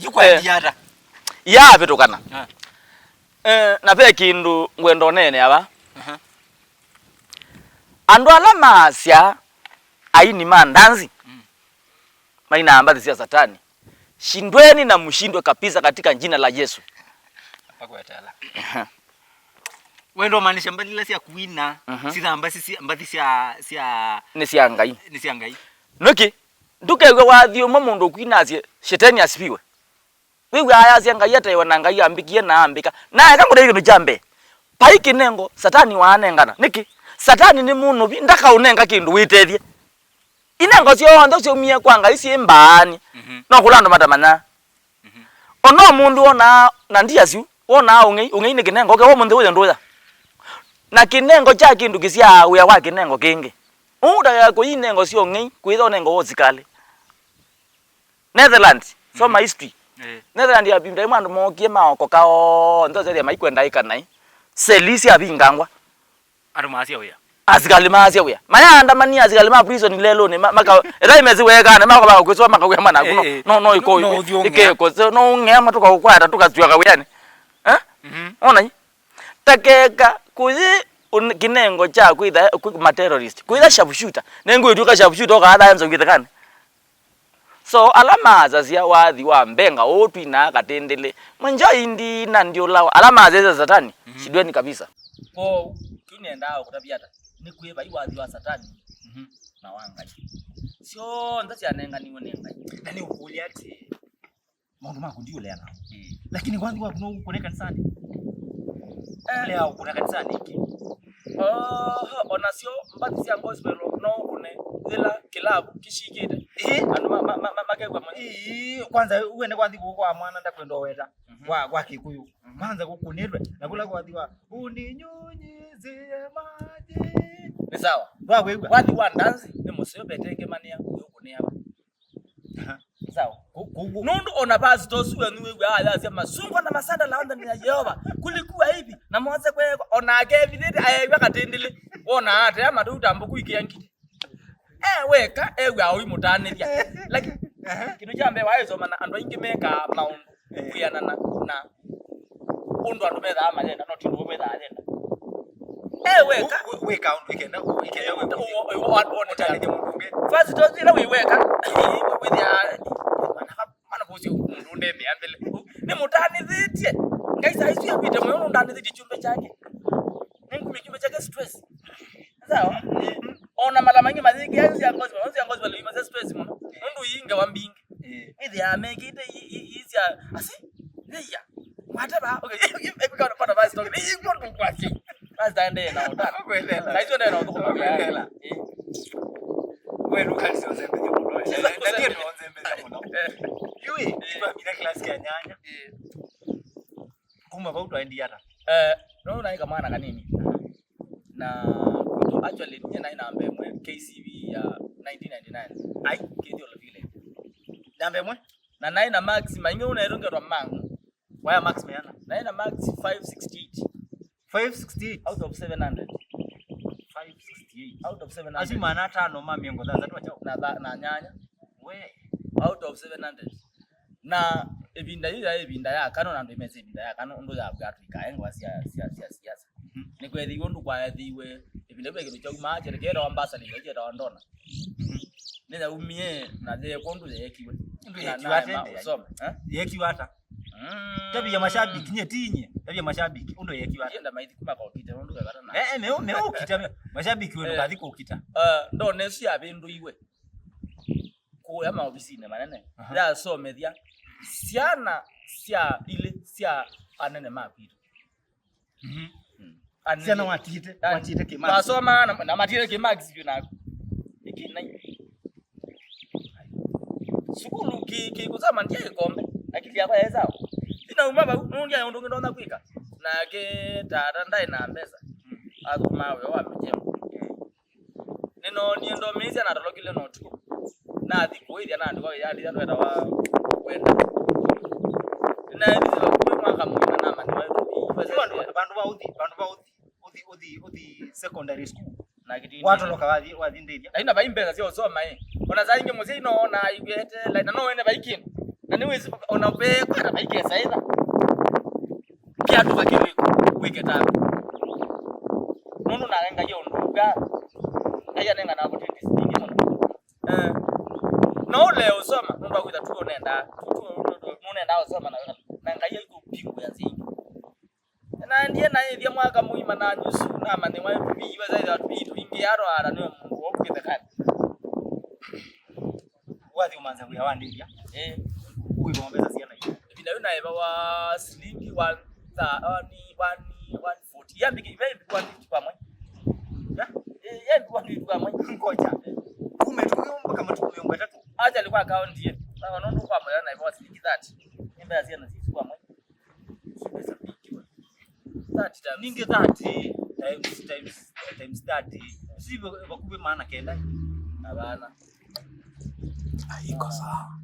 Yukwa, eh, ndiata. Yaavĩtũkana. Ah. Eh, na ve kĩndũ ngwenda ũneene ava. Aha. Andũ ala maasya aini ma ndanzi, mm, mainaa mbathi sya Satani. Shindweni na mshindwe kabisa katika jina la Yesu. Akwetela. Aha. Wendo maanisha mbathi ila sya kuina, mhm, sitha mbathi sya, mbathi sya, sya, nĩ sya Ngai. Nĩ sya Ngai. Nĩkĩ? Ndũkew'e wathi ũmwe mũndũ ũkwina asye, "Shetani asifiwe." Wĩw'aa ayasya, "Ngai ataĩwe na Ngai ambĩkie na ambĩka." Na eka ngũtavye kĩndũ kya mbee. Vai kĩnengo Satani waanengana. Nĩkĩ? Satani nĩ mũnũvi, ndakaũnenga kĩndũ wĩtethye. Inengo syonthe syaumie kwa Ngai syĩ mbaanĩ. Mhm. No kũla andũ matamanyaa. Mhm. Ona ũmũnthĩ wonaa, na ndia syu, wonaa ũng'ei, ũng'ei nĩ kĩnengo, ũkewa ũmũnthĩ ũyũ ndũya. Na kĩnengo kya kĩndũ kĩsyaa wĩa wa kĩnengo kĩngĩ. Ũu ndakeka kũyinengo syo ng'ei, kwĩtha ũnengo wa ũsikalĩ. Netherlands, soma history. Eh. Netherlands ya ĩvinda ĩmwe andũ mookie maokoka onthe, ũsethĩa maikwenda ĩka naĩ. Seli syavingangwa. Andũ maasya wĩa. Asikalĩ maasya wĩa. Mayaandamania asikalĩ ma prison lelũnĩ, ma-, maka-, ethai mesi wekana, makovaga kwĩsũa makawĩa manaku, no, eh, eh, no, no, iko, no, ũthiũng'ea. Ikeko, so, no ũng'ea matũka ũkwata, tũkasyoka wĩanĩ. Eh? Mhm. Ona yi? Takeka kũyĩ un-, kĩnengo kya kwĩtha, kwĩ ma terrorist. Kwĩtha sharpshooter. Nengwĩtw'ĩka sharpshooter, ũkaatha nza ũkĩthekane. So, ala maasasya wathi wa mbenga ũũ twinaa katĩndĩlĩ, mwenjoi ndina ndiũlawa. Ala maasasya Satani, mhm, shindweni kabisa. Kwoou, kĩu nĩendaa kũtavya ata? Nĩ kwĩ vai wathi wa Satani, mhm, na wa Ngai? Syonthe syanenganiwe nĩ Ngai. Na nĩ ũkũlya atĩ, maũndũ maku ndiũlea nao. Mm. Lakini wathi waku no ũkũne kanisanĩ. Eh. Ũlea ũkũna kanisanĩ ĩngĩ. Oho, onasyo mbathi sya gospel no ũkũne yĩla kĩlavu kĩshikĩte. Ĩĩ. Andũ ma-, ma-, ma-, ma-, makew'a mwe. Ĩĩ, kwanza uende kwathi kũũ kwa mwana ndakwenda ũweta. Mhm. Kwa, kwa Kĩkũyũ. Mhm. Kwanza kũkũnĩtwe. Na kũla kwathi wa, "Uninyunyizie maji." Nĩ sawa. Ndwawĩw'a. Wathi wa ndanzi nĩ mũseo vetengemania ũyũkũnĩa. Aha. Sawa. Ku-, ku-, ku- Nũndũ ona pastor ũsu wenyu wĩw'aa ayasya, "Masungwa na masandala onthe nĩ ya Yeova. Kulikuwa hivi, na Mose kwekwa." Ona akevithĩte aew'a katĩndĩlĩ. Wona atea matũ ta mbũkũ ikĩa ngiti. E weka, ew'aa ũimũtanĩthya. Lakini, aha, kĩndũ kya mbee waĩsoma na andũ aingĩ mekaa maũndũ, eh, kwĩanana na ũndũ andũ methaa mayenda, no ti ũndũ we wĩthaa yenda. E weka. Wĩ-, wĩ-, wĩka ũndũ ikenda, ikenda wĩ-, wĩ-, wĩ-, wĩ-, wĩ-, ũtanĩthye mũndũ ũngĩ. First, to ila wĩ weka, wĩthĩa, mana, mana kũsio mũndũ ndemea mbele. Nĩ mũtanĩthĩtye. Ngai saa isu yavĩte mũyo nũndanĩthĩtye kyũmbe kyake. Nĩ ngumi kyũmbe kyake stress. Sawa? Ona mala maingĩ mayĩkĩa cia gospel, cia gospel imasya stress mũno. Nũndũ iingewa mbingĩ. Eh. Ĩthĩa mekĩte i-, i-, i-, cia, asi, nĩya. Mwateba, okay, ĩkũkana pata basi story. Nĩ ĩkyo ndũ kwake. Basi taendee na ũtana. Kwendela. Na icio ndena ũthũkũma. Kwendela. Eh. Wewe Lucas, ũzembethia mũno. Ndio ũzembethia mũno. Eh. Yui, eh, twamina class ya nyanya. Eh. Kuma vau twaendie ata? Eh, no naĩ kamwana kanini. Na kwitũ, actually, niĩ naĩ namba ĩmwe K C V ya nineteen ninety-nine. Ai, Kithiolo Village. Namba ĩmwe? Na naĩ na marks maingĩ, ũnaĩtũngetwa mang. Waya marks meana? Naĩ na marks five sixty-eight. Five sixty-eight? Out of seven hundred. Five sixty-eight. Out of seven hundred. Asu maana atano ma mĩongo thanthatũ na kyaũ? Na tha-, na nyanya. We. Out of seven hundred. Na ĩvinda yĩu yaĩ ĩvinda ya kana, na andũ mesĩ ĩvinda ya kana, ũndũ yavw'a tũikae ngwa sya, sya, sya siasa. Mhm. Nĩkweethĩiwe ũndũ kwaethĩiwe, ĩvinda yĩu ve kĩndũ kyaumaa, kyetawa mbasali, kyetawa ndona. Mhm. Nĩyaumie na yeekwa ũndũ yeekiwe. Ũndũ yeekiwe ata ĩndĩ? Ũsome, eh? Yeekiwe ata? Mm. Tabia mashabiki, nye ti nye. Tabia mashabiki, ũndũ yeekiwe ata? Yenda maithi kuma kwa ũkite, ũndũ vevata na. Eh, eh, meo, meo ũkita, meo. Mashabiki wenu, eh, kathi kwa ũkita. Eh, ndona ĩsu yavĩndũiwe kũya maovisinĩ manene. Aha. Yasomethya syana sya ilĩ sya anene ma kwitũ. Mhm. Mm. Anene. Syana watite, yani, watite kĩmax. Wasoma na, na matire kĩmax vyũ naku. Ĩkĩnai. Sukulu kĩ, kĩ kusoma ndia ĩkombe. Akili yakwa yaĩ sawa. Ndinauma vau, nũndĩa ũndũ ũngĩ ndonya kwĩka. Nake tata ndaĩ na mbesa. Mm. Athũkũmaa wĩa wa mĩjengo. Nĩnoonie ndomĩĩsya natolokile na ũtukũ. Nathi kũĩthya naandĩkwa wĩyanĩ ĩla twetawa kwenda. Nĩnaĩthĩsye vakuvĩ mwaka mũima namanyĩwa ĩtũvĩ. Vandũ, vandũ va ũthi, vandũ va ũthi, ũthi, ũthi, ũthi secondary school. Na kĩtindi. Watoloka wathi, wathi ndĩthya. Na ina vai mbesa sya ũsoma ĩ. Ona saa ingĩ mũsyai no ona aiwete, like, na no wene vai kĩndũ. Na nĩwĩsĩ ona vekwata vai kesa ĩtha. Kĩatũka kĩwĩko wĩke tabu. Nũndũ nake Ngai aũndũnga, Ngai anenganaga opportunities nyingĩ mũno. Eh, no ũlee ũsoma, nũndũ wa kwĩtha tu ũnendaa, tu, tu, tu, tu, nũnendaa ũsoma na, na Ngai aikũvingũĩa nzĩa ingĩ. Naendie naĩthya mwaka mũima na nyusu, namanyĩwa ĩtũvĩ iwe, saitha tũvĩ tũingĩ atwaara nĩwe mũndũ wokĩte kani. Wathi ũmanza wĩa wa ndĩthya. Eh. Ũivawa mbesa siana ii? Ĩvinda yĩu naĩvawa silingi one tha-, one, one, one forty. Yambĩkĩ, yambĩkĩ one fifty kwa mwei. Ya? Eh, yambĩkĩ one fifty kwa mwei. Ngoja. Kuma ĩtukũ yĩu mpaka matukũ mĩongo ĩtatũ. Actually kwa account ye. Sasa nũndũ kwa mwei naĩvawa silingi thirty. Nĩ mbesa siana sisi kwa mwei. Thirty times. Ningĩ thirty times, times, times thirty. Si vakuvĩ maana kenda. Hapana. Haiko sawa.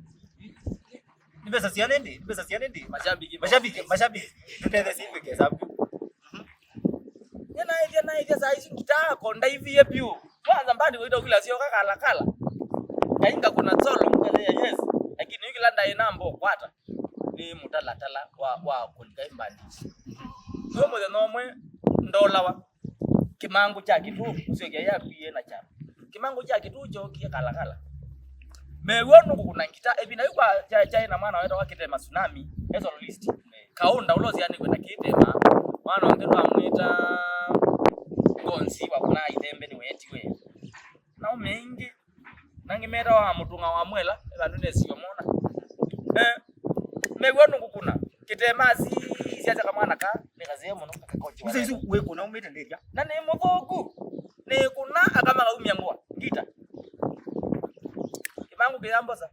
Nĩ mbesa siana ĩndĩ, nĩ mbesa siana ĩndĩ. Mashabiki. Mashabiki, mashabiki. Tũtethesye ivike sabu. Nĩnaĩthya, naĩthya saa isu ngitaa ko ndaivie vyũ. Kwanza mbandi waita kula sio kakala kala. Kainga kuna solo mkethea yes. Lakini kila ndaĩ namba kwata. Nĩ mũtalatala wa, wa kũlika mbandi. Ndio mũthenya ũmwe ndolawa. Kĩmangũ kya kĩtũ, ũsyokia yakwie na kya. Kĩmangũ kya kĩtũ kyokie kala kala. Mew'a nũkũkũna ngita, ĩvinda yĩu kwa kya-, kyaĩ na mwana wetawa Kĩtema Tsunami, e soloist. Kaũnda ũla ũsianĩw'e na Kĩtema, mwana ũngĩ twamwĩta Ngonzi wa kũna ithembe nĩweetiwe. Nao meingĩ, nangĩ metawa wa mũtũng'a wa mwela, e vandũ nesio mona. Eh, mew'a nũkũkũna. Kĩtema si, siacha kamwana ka, nĩkaseo mũno, kakakochiwa. Sasa isu wĩkũna umĩte ndĩthya. Na nĩ mũthũku. Nĩ kũna akamaga umya ngũa. Ngita. Kĩmangũ kĩyambosa.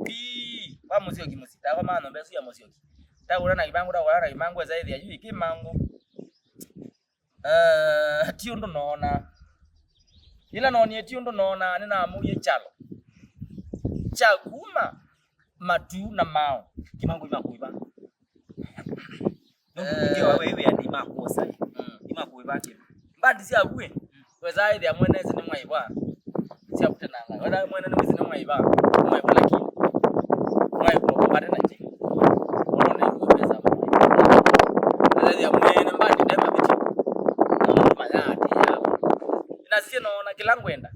Pi. Wa mũsyoki mũsi. Takwa mano mbesu ya mũsyoki. Takũra na kĩmangũ, takũra na kĩmangũ, esa ĩthĩa yu kĩmangũ. Eh, ti ũndũ noona. Yĩla noonie ti ũndũ noona, nĩnamũie kyalo. Kya kuma matu na mao. Kĩmangũ imakũiva. Nũndũ nĩkĩo we wĩa nĩ makwosa, ĩ. Mm. Nĩ makũĩva kĩndũ. Mbandi sya vuĩ, weza ĩthĩa mwene ĩsĩ nĩ mwaĩva. Sya kũtenanga. Weza mwene nĩ wĩsĩ nĩ mwaĩva. Mwaĩva lakini. Mwaĩva ũkate na kĩ. Ũno nĩ ĩkũĩ pesa. Weza ĩthĩa mwene mbandi nde mavĩtyo. Na mũndũ mayaatĩĩa. Ĩnasisye noona kĩla ngwenda.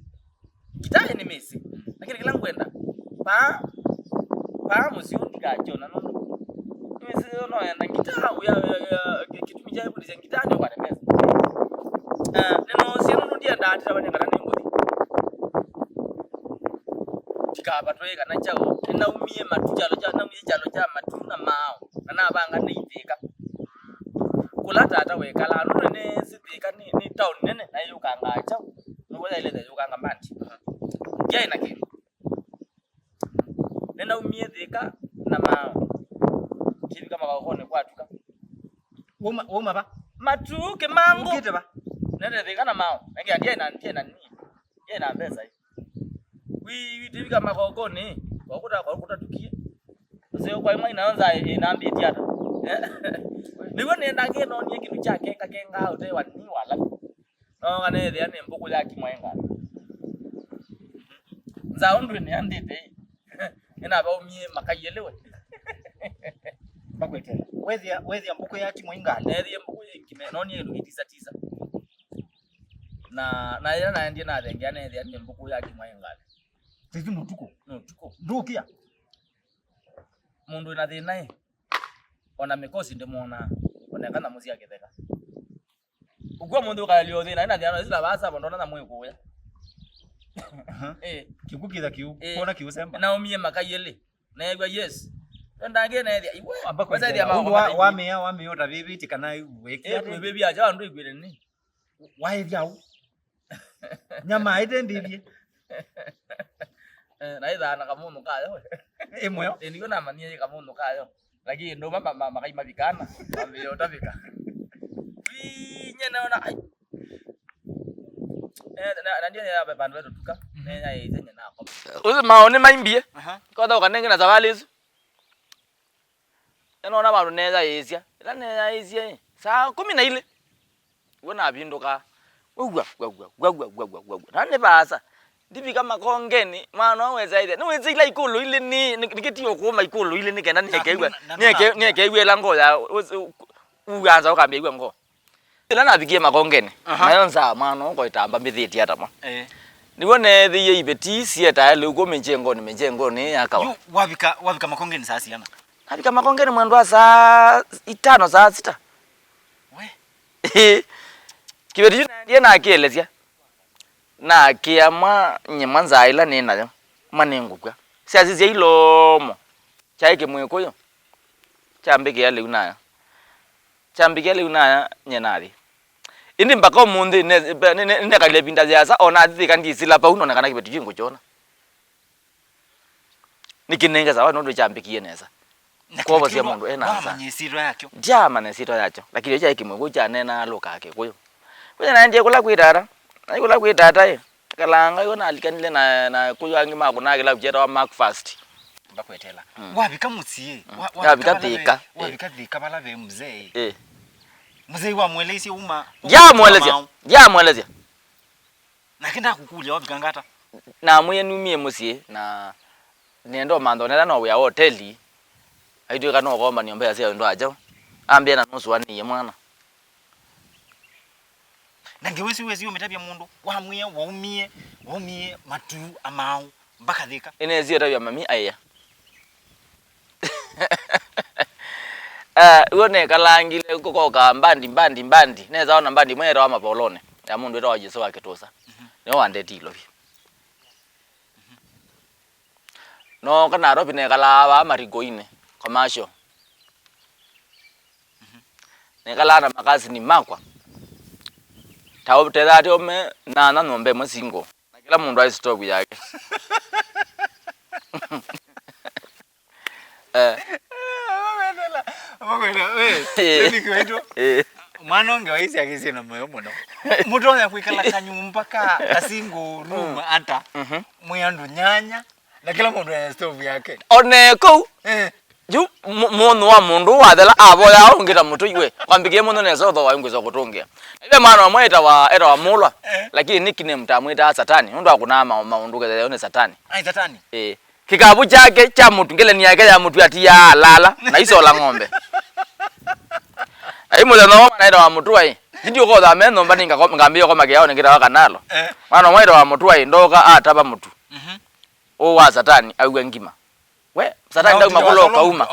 Ngitaa nĩmĩsĩ, lakini kĩla ngwenda, paa, paa mũsyĩ ũũ ndikakyona nũndũ nĩwĩsĩ noenda ngitaa, wĩa, wĩa, wĩa, kĩ-, kĩtumi kya ĩvundĩsya ngitaa nĩ ũkwate mbesa. Eh, nĩnoosie nũndũ ndiendaa atĩ tava nĩ kana nĩ ngũthi. Ndikavatwe kana kyaũ, nĩnaumie matu kyalo kya, naumie kyalo kya matu na maaũ, na navanga nĩ ithĩka. Kũla tata wekalaa, nũndũ nĩsĩ Thĩka nĩ, nĩ taoni nene, na yĩyũkangaa kyaũ. Nĩw'o yaĩlĩte yũkanga mbandi. Ndyaĩ na kĩndũ. Nĩnaumie Thĩka na maaũ. Kĩvika makaokonĩ kwatuka. Wauma, wauma va? Matu, Kĩmangũ. Ũkĩte va? Nende Thĩka na maaũ. Nengea ndyaĩ na, ndyaĩ na nini. Ndyaĩ na mbesa ĩ. Wi, wi, twĩvika makokonĩ, kwakuta, kwakuta tukie. Ũseo kwa imwe inaanza inambĩtie ata. Nĩw'o nĩenda ngĩnonie kĩndũ kya kenga kenga ũte wa ni wala. No kana ethĩa nĩ mbũkũ ya kimwaenga. Nza ũndũ nĩandĩte ĩ. Ĩnavaumie makaielewe. Makwetela. Wethĩa, wethĩa mbũkũ ya kimwaingali. Nethĩa mbũkũ ya kime, nonie kĩndũ kĩtisa tisa. Na, na ĩla naendie nathengea neethĩa nĩ mbũkũ ya kimwaĩ ngalĩ. Saizi nĩ ũtukũ. Nĩ ũtukũ. Ndũkĩa. Mũndũ wĩna thĩna ĩ, ona mĩkosi ndĩmwonaa, ona eka nyamũ sya kĩtheka. Ũkw'a mũndũ ũkaelio thĩna, ĩna thĩna, ĩsila vasa, ndona nyamũ ĩkũya. Aha. Eh. Kĩkw'ũ kĩtha kĩu, eh, kuona kĩu semba. Naumie makaĩ elĩ. Neew'a yes. Ndangĩ neethĩa, iwe. Amba kwethĩa maũndũ wa, wamĩa, wamĩa ũtavĩvĩtye kana wĩkĩa. Eh, twĩvĩvya aja andũ ĩkwĩte nĩ. Waĩthya ũ? Nyama ĩte ndĩthye. Eh, na ĩthaa na kamũnũ kayo. Ĩ mweo. Eh, nĩkyo namanyie kamũnũ kayo. Lakini ndũma ma, ma, makai mavikana. Mambĩo tavika. Wi, nye naona, ai. Eh, na, na ndio ya vandũ vetu tuka. Mhm. Ne ya ite nye nako. Ũsĩ maoni maimbie. Aha. Kotha ũkanenge na savalĩ isu. Nĩnoona vandũ neeyaĩĩsya. Ĩla neeyaĩĩsye, ĩ, saa kũmi na ilĩ, w'o navindũkaa. Wew'a, wew'a, wew'a, wew'a, wew'a. Na nĩ vaasa. Ndivika makongenĩ, mwana ũũ wesa ĩthĩa. Nĩwĩsĩ ila ikũlũ ilĩ nĩ, nĩ, nĩkĩtie ũkũma ikũlũ ilĩ nĩ kenda nĩekew'a, nĩeke-, nĩekew'a ĩla ngoo ya, ũs-, ũ-, uanza ũkambĩĩw'a ngoo. Ĩla navikie makongenĩ, aha, nayo nzaa mwana ũko ĩtamba mbĩthĩtie ata mwa. Eh. Nĩw'o neethĩie iveti sietae lĩu kũ mĩnjengonĩ, mĩnjengonĩ yakawa. Yu wavika, wavika makongenĩ saa siana? Navika makongenĩ mwendo wa saa itano, saa sita. We. Kĩveti kyu naendie nakĩelesya. Nakĩa mwa nyie mwa nzaa ĩla nĩ nayo, mwa nĩngũkw'a. Syasisya ilomo. Kyaĩ kĩmwĩkũyũ. Kyambĩkĩa lĩu naya. Kyambĩkĩa lĩu naya, nye nathi. Ĩndĩ mpaka ũmũnthĩ, ne-, ne-, ne-, nĩnekalile ĩvinda yĩasa, o nathi Thĩka ndisila vau, none kana kĩveti kĩu ngũkyona. Nĩkĩnenge sawa, nũndũ kyambĩkie nesa. Na kwovo kĩveti kĩu mũndũ ena nza. Ndwamanya ĩsyĩtwa yakyo? Ndyaamanya ĩsyĩtwa yakyo, lakini kyaĩ kĩmwe kũu kyaneenaa lũka ya Kĩkũyũ. Kwĩthĩa naendie kũla kwĩ tata, Na ikũla kwĩ tata ĩ. Kalanga yo nalikanile na, na kũyũ angĩ makũnaa kĩlavu kyetawa Mark Fast. Mbakwetela. Mm. Wavika mũsyĩ, wa-, wavika Navika vala ve-, Thĩka, ĩ. Wavika Thĩka vala ve mzee. Ĩ. Mzee wamweleisye uma, Ndiamwelesya. Ndiamwelesya. Nake ndakũkũlya wavika ngata. Namwĩe numie mũsyĩ na nĩenda ũmantha ũnetha no wĩa wa hoteli. Aitwĩka no ũkombanĩa mbesa sya andũ aja. Ambĩa na nũsũanĩie mwana. Na ngiwĩsĩ wĩsĩ ũmĩtavya mũndũ, wamwĩa waumie, waumie matu amau mpaka Thĩka. Ĩnesie ũtavya mami aĩa. Ah, w'o nekalangile kũkoka mbandi, mbandi, mbandi. Nesa ona mbandi ĩmwe yetawa Mapolone, ya mũndũ wetawa Jesu wa Kĩtũsa. Mhm. Nĩwe wandeti Ilovi. Nooka Nairobi nekalaa vaa Marigũinĩ, commercial. Nekalaa na makasini makwa. Ta ũtethaa ti ome na na nyũmba ĩmwe single. Na kĩla mũndũ aĩ stove yake. Eh. Amakwendela, amakwendela, we, Eh. Semi kiwaitũ. Eh. Mwana ũngĩ waisi akĩsie na moyo mũno. Mũtonya kwĩkala kanyũmba ka, ka single room ata. Mhm. Mwĩ andũ nyanya. Na kĩla mũndũ ena stove yake. One kũu. Eh. Yu mu-, mũndũ wa mũndũ wathela avoya ũngĩ ta mũtũi we. Kwambĩkie mũndũ nesa ũtho wa ngwĩsa kũtũngĩa. Ĩve mwana ũmwe etawa, etawa Mũlwa. Eh. Lakini nickname tamwĩtaa Satani. Nũndũ akũnaa ma-, maũndũ kethĩa nĩ Satani. Ai, Satani. Eh. Kĩkavu kyake kya mũtu, ngeleni yake ya mũtu ati ya alala na isola ng'ombe. Ai mũthenya ũmwe mwana etawa Mũtũai. Indi ũkotha me nyũmba nĩ ngako-, ngambia ũkoma kĩao nĩ kĩtawa Kanalo. Eh. Mwana ũmwe etawa Mũtũai, ndoka atava mũtu. Mhm. Ũũ wa Satani aua ngima. We, Satani ndauma kũla ũkauma.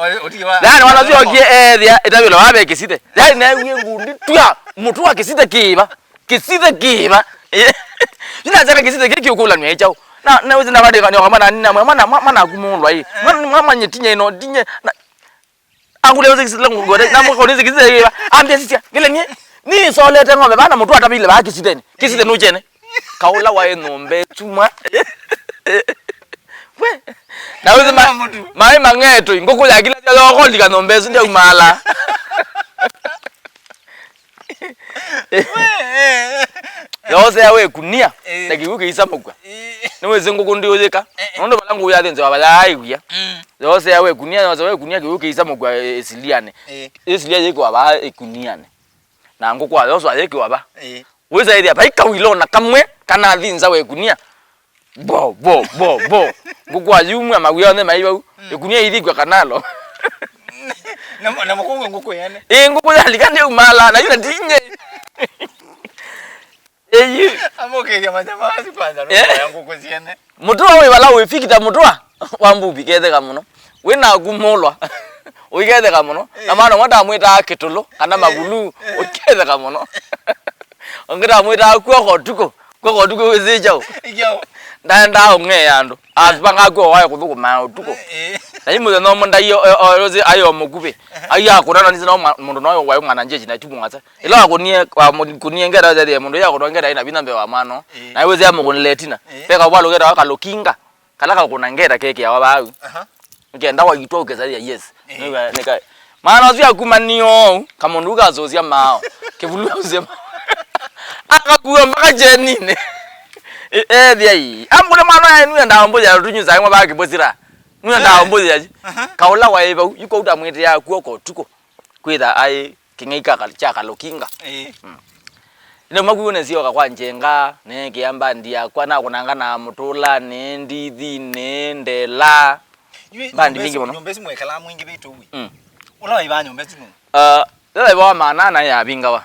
Yaani, wana ũcio okie ethĩa ĩtavĩlo wa ve kĩsithe. Yaani, naewie ngundi twa mũtu wa kĩsithe kĩva. Kĩsithe kĩva. Yu nasema kĩsithe kĩĩ kĩũkũlanw'a ĩ kyaũ? Na, na wĩsĩ ndavandĩka nĩ okamana nina mwe, mwana, mwa-, mwana akumũlwa ĩ. Mwana, mwana, mwana, tinye ĩno, tinye. Na, Angũlya wĩsĩ kĩsithe ngũkũete, na mũka ũnĩsĩ kĩsithe kĩva. Ambĩa sisya, ngĩle niĩ, nĩsolete ng'ombe vana mũtu atavile vaa kĩsitheni. Kĩsithe nũkyene. Kaũla waĩ nyũmba ĩtumwa. We. Na wĩsĩ ma-, maĩ mang'etũ, ngũkũ ya kila sya yoko lika nyũmba ĩsu ndyaumala. Yoosea we kunia, eh, na kĩw'ũ kĩisamũkw'a. Eh. Nĩwĩsĩ ngũkũ ndiũyĩka. Eh, eh. Nũndũ vala ngũkũ yathĩnzĩwa vayaaiw'ia. Mm. Yoosea we kunia, yoosea we kunia kĩw'ũ kĩisamũkw'a, eh, ĩsilianĩ. Eh. Ĩsilia yĩkĩwa vaa ĩkunianĩ. Na ngũkũ ya Yosua yĩkĩwa va. Eh. Wĩsaĩthĩa vai kawilo na kamwe kanathinza we kunia. Bo, bo, bo, bo. Ngũkũ ayumw'a mawĩa onthe mai vau. Mm. Ĩkunia ĩithikw'a Kanalo. Na, na mũkũngũ ngũkũ yene. Ĩ, ngũkũ yalika nĩumala, na yu na tinye. Ĩyu. Amũkĩthya manyama asu kwanza, eh? Nũkũya ngũkũ syene. Mũtũa wĩ vala wĩ fiki ta mũtũa wa mbuvi ketheka mũno. Wĩ naku mũlwa. Ũiketheka mũno. Na, eh, mwana ũmwe ndamwĩtaa kĩtũlũ, kana, eh, mavulu, eh, ũiketheka mũno. Ũngĩ ndamwĩtaa kuoko ũtukũ. Kuoko ũtukũ wĩsĩ kyaũ? Kyaũ? Ndaendaa ũng'ea andũ. Avanga kuo wae kũthũkũma ũtukũ. Eh. Na yu mũthenya ũmwe ndai o, o, o, aĩ o mũkuvĩ. Ehe. Ai akũna na nĩsĩ no mwa-, mũndũ no waĩ mwana njeshi na chumũ ng'asa. Ĩla wakũnie, wakũnie ngeta, mũndũ ya kũnwa ngeta ĩna vinya mbee wa mwana. Eh. Na wĩsĩ amũkũnĩle ĩtina. Eh. Peka walũketa wakalũkinga. Kala kakũna ngeta kekĩawa vau. Aha. Nĩkenda waitwa ũkĩsalia, yes. Eh. Nĩwe, nĩka-, mwana ũsu akumania ũu, kamũndũ kasũsya mao. Kĩvulu ũsya mao. Akakua mpaka kyeninĩ. E-, ethĩa ii. Amũkũne mwana ũyũ nĩwe ndawa mbũya tũnyusaa ĩmwe vaa kĩvũsĩla. Nĩwe ndawa mbũya. Aha. Kaũla waĩ vau, yu kwa ũtamwĩtĩaa kuo kwa ũtukũ. Kwĩtha aĩ kĩng'ei kya kal-, kya kalũkinga. Ĩĩ. Mm. Ĩndĩ makuo nĩsyoka kwa njenga, neekĩa mbandi yakwa, nakũnanga na mũtũlanĩ, ndithinĩ, ndela. Yu mbandi mbingĩ mũno. Nyũmba ĩsu mwekalaa mwingĩvĩte ũu? Mm. Ũla waivaa nyũmba ĩsu nũ? Ah, ĩla yaivaa maana ana yavingawa.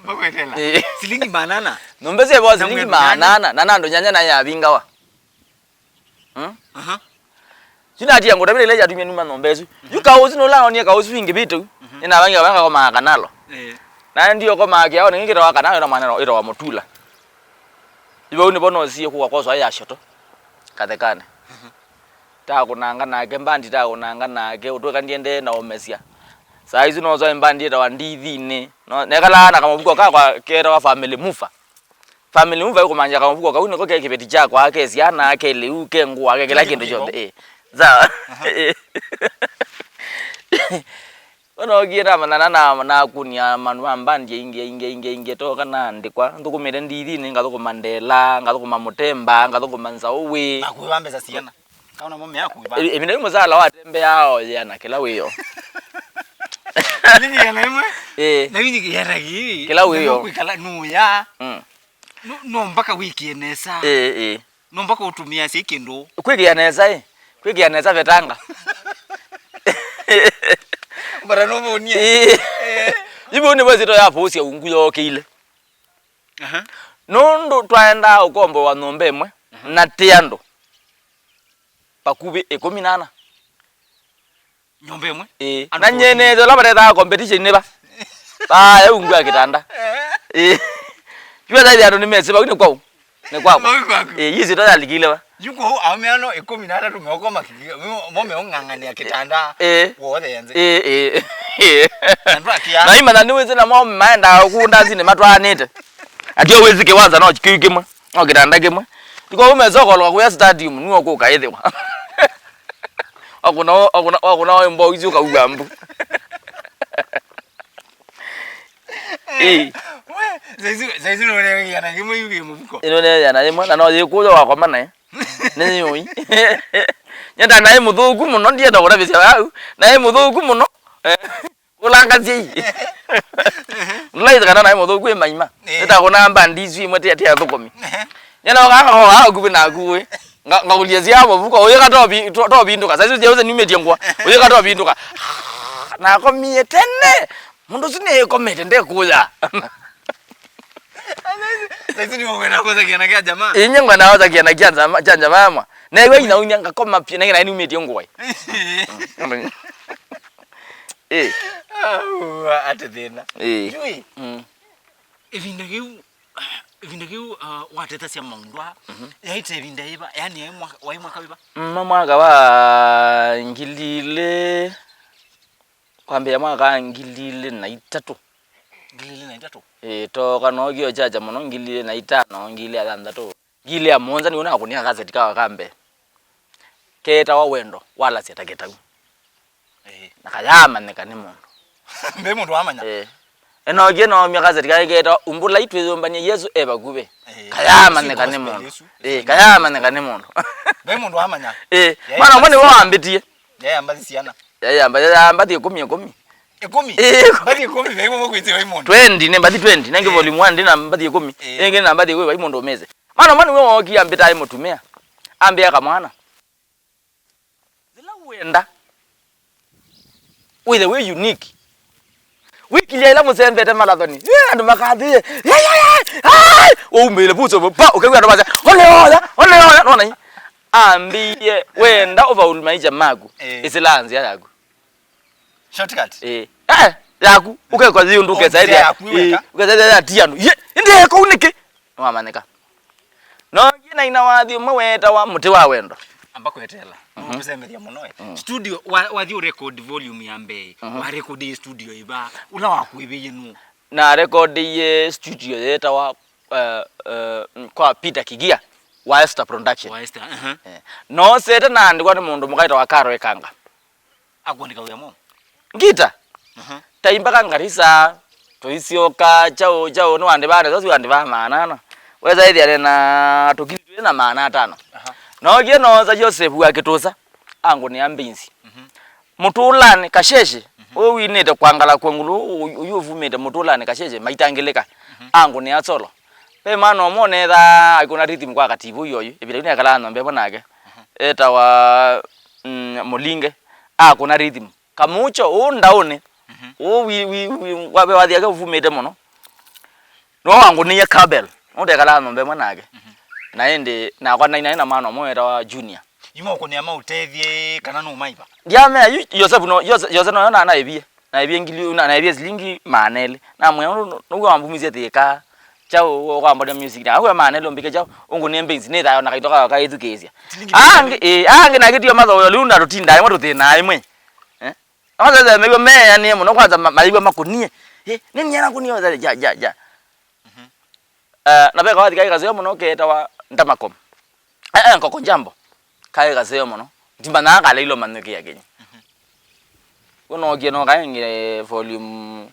Mbakwetela. Ĩĩ. Silingi maana ana? Nyũmba ĩsu yaivaa silingi maana ana, na andũ nyanya na yavingawa. Hmm? Aha. Yu natia ngũtavile ila yatumie numa nyũmba ĩsu. Yu kaũsi nũla onie kaũsi wingĩvĩte u. Mhm. Nĩnavangia vanga komaa Kanalo. Eh. Na ndio komaa kĩao nĩngĩ kĩtawa Kanalo na mwana ĩtawa Mũtula. Yu vau nĩvo nosie kũka kwa swa ya shoto. Kathekane. Mhm. Takũnanga nake, mbandi takũnanga nake, ũtwĩka ndiendee na ũmesya. Saa isu nosoe mbandi ĩtawa Ndithinĩ. No, nekalaa na kamavuko kakwa ketawa Family Mover. Family Mover ĩkũmanyĩa kamũvuko kau nĩko ke kĩveti kyakwa, ke syana, ke lĩu, ke ngũa, ke kĩla kĩndũ kyonthe. Ĩĩ. Sawa. Aha. Ĩĩ. Ũnookie namanyana na, nakunia manũ ma mbandi aingĩ, aingĩ, aingĩ, aingĩ, toka naandĩkwa, nthũkũmĩte ndithinĩ, ngathũkũma ndela, ngathũkũma mũtemba, ngathũkũma nzaũwĩ. Na kũĩva mbesa siana. Kaona mome ya kũĩva. Ĩ-, ĩvinda yu mũsala watembeaa oyea na kĩla wĩyo. Nĩnyĩana ĩmwe. Ĩĩ. Na yu nyĩkĩana kĩĩ. Kĩla wĩyo. Kwĩkala nũya. Mm. No, no mpaka wĩkie nesa. Ĩĩ, ĩĩ. No mpaka ũtũmĩasya kĩndũ. Kwĩkĩa nesa ĩ. Kwĩkĩa nesa vetanga. Mbara nũmũnie. Ĩĩ. Ĩĩ. Yu nĩvo ĩsyĩtwa ya Pũsya Ungu yookĩile. Aha. Nũndũ twaendaa ũkomboa nyũmba ĩmwe, mhm, na tĩ andũ vakuvĩ ĩkũmi na ana. Nyũmba ĩmwe? Ĩĩ. Andũ na nyie nĩthĩwa ũla matethaa competition nĩ va? Vaya ungu ya kĩtanda. Eh. Ĩĩ. Yu ata ĩthĩa andũ nĩmesĩ vau nĩ kwaũ? Nĩ kwakwa. Vau kwaku. Ĩĩ, yu ĩsyĩtwa yalikile va? Yu kũu aũme ano ĩkũmi na atatũ meũkoma kĩ-, mo meũng'ang'anĩa kĩtanda. Ĩĩ. Wothe nzĩ. Ĩĩ, ĩĩ, ĩĩ. Na ndwakĩa. Na imanya nĩwĩsĩ namo maendaa kũu ndanzinĩ matwaanĩte. Atĩ wĩsĩ kĩwanza no kĩu kĩmwe. No kĩtanda kĩmwe. Tiko umesokoloka kuya stadium, nĩwe ũkũka ĩthĩwa. Wakũna, wakũna, wakũna mboũ icio ũkaua mbu. Ĩĩ. We, saizi, saizi nũneana kĩmwe yu kĩ mũvuko. Ĩno nĩ yana ĩmwe, na no yĩkũya wakoma naye. Nĩ yũi. Nyenda naĩ mũthũku mũno, ndienda kũtavĩsya vau. Naĩ mũthũku mũno. Eh. Kũlangasyai. Ndũlaĩsĩ kana naĩ mũthũku ĩ maima. Eh. Nĩtakũnaa mbandi isu imwe tia, tia thũkũmi. Eh. Nyenda ũkanga koa akuvĩ naku ĩ. Nga-, ngakũlia sia mũvuko. Ũyĩka tovi-, to-, tovindũka. Saizi ũsya ũsya niumĩtie ngũa. Ũyĩka tovindũka. Nakomie tene. Mũndũ ũsu nĩkomete ndekũya. Saizi nĩũkwenda kũthakia na kĩa jamaa. Inye ngwenda kũthakia na kĩa jamaa, kĩa jamaa mwa. Newe inaumia ngakoma pia, na ina niumĩtie ngũa. Eh. Au, ate thĩna. Eh. Jui. Mm. Ĩvinda kĩu, ĩvinda kĩu, uh, watethasya maũndũ aa, mhm, yaĩte ĩvinda yĩva, yani yaĩ mwaka, waĩ mwaka wĩva? Mm, mwaka wa ngili ilĩ, kwambĩĩa mwaka wa ngili ilĩ na itatũ. Ngili ilĩ na itatũ? Ĩĩ, toka nookie ũkyacha mũno, ngili ilĩ na itano, ngili ilĩ na thanthatũ. Ngili ya mũonza nĩw'o nakũnĩa kaseti kawa ka mbee. Keetawa Wendo Walasya Ta Kĩtau. Ĩĩ. Na kayaamanyĩka nĩ mũndũ. Ve mũndũ wamanya? Ĩĩ. Ĩnookie noomya kaseti kaĩ keetawa Umbũlai Twĩyũmbany'e Yesũ E Vakuvĩ. Ĩĩ. Kayaamanyĩka nĩ mũndũ. Ĩĩ, kayaamanyĩka nĩ mũndũ. Ve mũndũ wamanya? Ĩĩ. Mwana ũmwe nĩwe wambĩtie. Yayamba syana. Yayamba, yayamba mbathi ĩkũmi, ĩkũmi. Ĩkũmi? Ĩĩ. Mbathi ĩkũmi, ve ĩmwe kwĩsĩ vai mũndũ. Twenty, nĩ mbathi twenty, nengĩ, ĩĩ, volume one ndĩ na mbathi ĩkũmi, ĩĩ, ĩngĩ na mbathi ĩkũmi vai mũndũ ũmĩsĩ. Mwana ũmwe nĩwe wookie ambĩta aĩ mũtumĩa. Ambĩa kamwana. Yĩla wĩenda wĩthe wĩ unique. Wĩkilya ĩla mũsembete marathoni. Ĩ, andũ makathĩe. Yai, yai, yai. Ai! Waumĩile vuso, pa, ũkew'a andũ masya, "Ole oya, ole oya." Nona ĩ? Ambĩie, wenda ũvaulu maisha maku. Eh. Ĩsĩla nzĩa yaku. Shortcut. Eh. Eh, yaku. Ũkekwa yĩ ũndũ. Oh, ũkesa nzĩa ĩthĩa yaku, ĩ, weka. Ũkesa ĩthĩa ya ti andũ. Ye, ĩndĩ eko nĩkĩ? Nĩwamanyĩka. Nookie naina wathi ũmwe weetawa Mũtĩ wa Wendo. Amba kweteela. Mhm. Nũkũsemethya mũno, eh. Mm. Studio, wa-, wathi ũrecord volume ya mbee, mhm, warekodie studio ĩva? Ũla wakwĩvĩie nũũ? Narekodie studio yeetawa, eh, eh, kwa Peter Kigia wa Esther Production. Wa Esther, aha. Eh. Noosete naandĩkwa nĩ mũndũ mũka wĩtawa Karo Ĩkanga. Akũandĩka wĩa mwaũ? Ngita. Mhm. Taimbaka Ngarisa, tũisyoka, kyaũ, kyaũ, nĩwandĩvaa ndeto, siwandĩvaa maana ana. Wesa ĩthĩa nĩ na tũkili twĩ na maana atano. Aha. Nookie noosa Joseph wa Kĩtũsa, angũnĩa mbinzi. Mhm. Mũtũlanĩ Kasheshe, mhm, ũyũ winĩte kwangala kwa ngulu, ũyũ, ũyũ ũvumĩte Mũtũlanĩ Kasheshe, maitangĩlĩka, mhm, angũnĩa solo. Ve mwana ũmwe ũnethaa aikũna rhythm kwa Kativu yoyu, ĩvinda yu nekalaa nyũmba ĩmwe nake. Mhm. Etawa, mm, Mũlinge, akũna rhythm. Kamucho, ũũ ndaũnĩ. Mhm. Ũũ wi, wi, wi, wa, wa, wathi wake ũvumĩte mũno. Nĩwe wangũnĩie Kabel. Nũtekalaa nyũmba ĩmwe nake. Mhm. Na ĩndĩ, nakwa naĩ, naĩ na mwana ũmwe wetawa Junior. Yu maũkũnĩa maũtethye kana nũmaiva? Ndiamea, yu Yosefu no, Yose-, Yose noyo na, naĩvie. Naĩvie ngili, na, naĩvie silingi maana elĩ. Namwĩa, "Nũu, nũu wambumisye thĩka. Kyaũ, ũkwambonea music. Na, ũwe maana elĩ ũmbĩke kyaũ, ũngũnĩe mbenzi, nĩ thayo na kaito kayo kaĩthukĩĩsya." Silingi angĩ, ĩĩ, angĩ nakĩtio mathoyo, lĩu ndatũtindaa ĩmwe tũthĩnaa ĩmwe. Eh? Kwanza, ĩmwe meanĩe mũno, kwanza ma-, maĩw'a makũnie. Eh, nĩ nĩana kũnie, ja, ja, ja. Mhm. Eh, na ve kawathi kaĩ kaseo mũno ketawa Ndamakom. Eh, eh, Nkoko Njambo. Kaĩ kaseo mũno. Ndimanyaa kaleilwe manyũkĩa kĩnyi. Mhm. Ũnookie no kaĩ ngĩ volume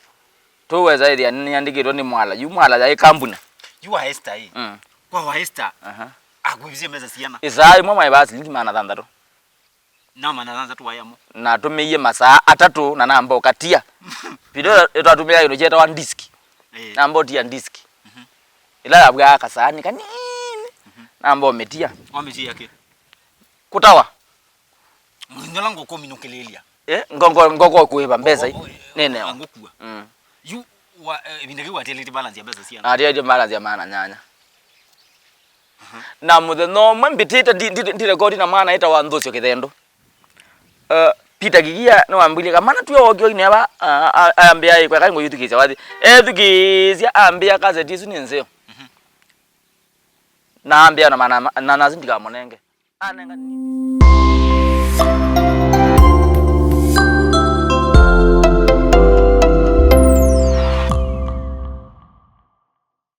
two weza ĩthĩa nĩyandĩkĩtwe nĩ Mwala. Yu Mwala yaĩ kambuni. Yu wa Esther ĩ. Mm. Kwa wa Esther. Aha. Akwĩvisye mbesa siana. Ĩsaa ĩmwe maĩvaa silingi maana thanthatũ. Na maana thanthatũ waĩ amo. Natũmĩie masaa atatũ na namba ũkatia. Video ĩtwatũmĩaa kĩndũ kyetawa disk. Eh. Namba ũtia disk. Mhm. Ĩla yavwaa kasaani kanini. Mhm. Namba ũmĩtia. Wamĩtia kĩ? Kũtawa. Mũthenya ũla ngũkũminũkĩlĩlya. Eh, ngo-, ngo-, ngoko kũĩva mbesa ii. Nĩ neo. Ngũkua. Mm. Yu wa, eh, ĩvinda kĩu watialĩte balance ya mbesa siana? Natialĩte balance ya maana nyanya. Aha. Na mũthenya ũmwe mbĩtĩte ndi, ndi, ndi record na mwana ĩtawa Nthũsyo Kĩthendũ. Uh, Peter Kigia nĩwambĩlye kamana tuo wokio ine ava, uh, ayambĩa ĩkweka ngũyĩthukĩĩsya wathi. Ethukĩĩsya ambĩa kaseti isu nĩ nzeo. Mhm. Na ambĩa na maana na nasi ndikamũnenge. Anenga nini?